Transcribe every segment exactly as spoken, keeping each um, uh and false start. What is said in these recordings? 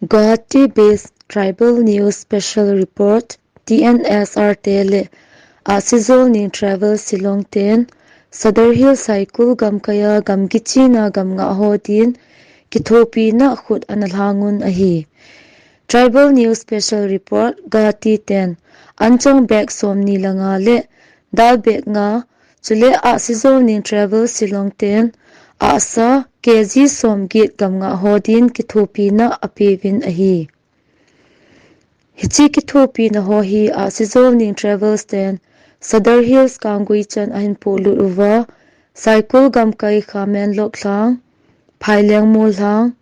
Guwahati Based Tribal News Special Report, T N S R te le Ahsijolneng Travel Shillong ten Sadar Hills Saikul gamkaiya gamgi china gamngah ho din kithopina khut ana lhangun ahi. Tribal News Special Report, Guwahati ten anchong bag somni le nga le dal bag nga, chule Ahsijolneng Travel Shillong ten ahsa K G somget gamngah ho din kithopina apeuvin ahi. Hiche kithopina ho hi Ahsijolneng Travels ten Sadar Hills Kanggui chan ahin polut uva, Saikul gamkai Khamenlok lhang, Phailengmol lhang,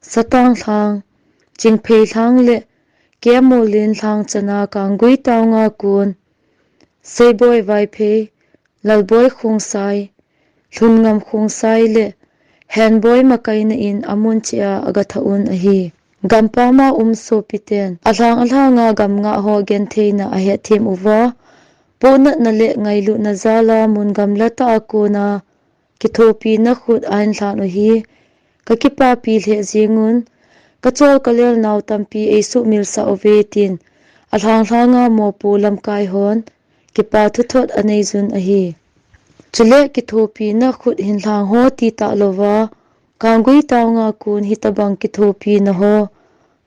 Satang lhang, Chingphei lhang le Kemolin lhang chana Kanggui taunga kon, Seiboi Vaiphei, Lalboi Khongsai, Lhunngam Khongsai le Henboi makaina in amun cheh a agathah un ahi. Gampam a um sopiten alhang alhanga gamngah ho gentheina ahetthem uva, pohnatna le ngailutna jal a mun gamla tah a kona kithopina khut ahin lhan u hi kakipapi lheh jengun, kachol kalel nao tampi eisuhmilsah uve tin alhang lhanga mopo lamkai hon kipa thuthot aneijun ahi. Chule kithopina khut hin lhang ho titah louva, Kanggui taunga kon hitobang kithopina ho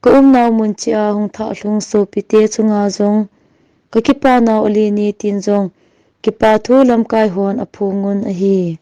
kaumnau mun cheh a hung thahlhung sopite chunga jong kakipanau aleni tin jong kipathu lamkai hon aphongun ahi.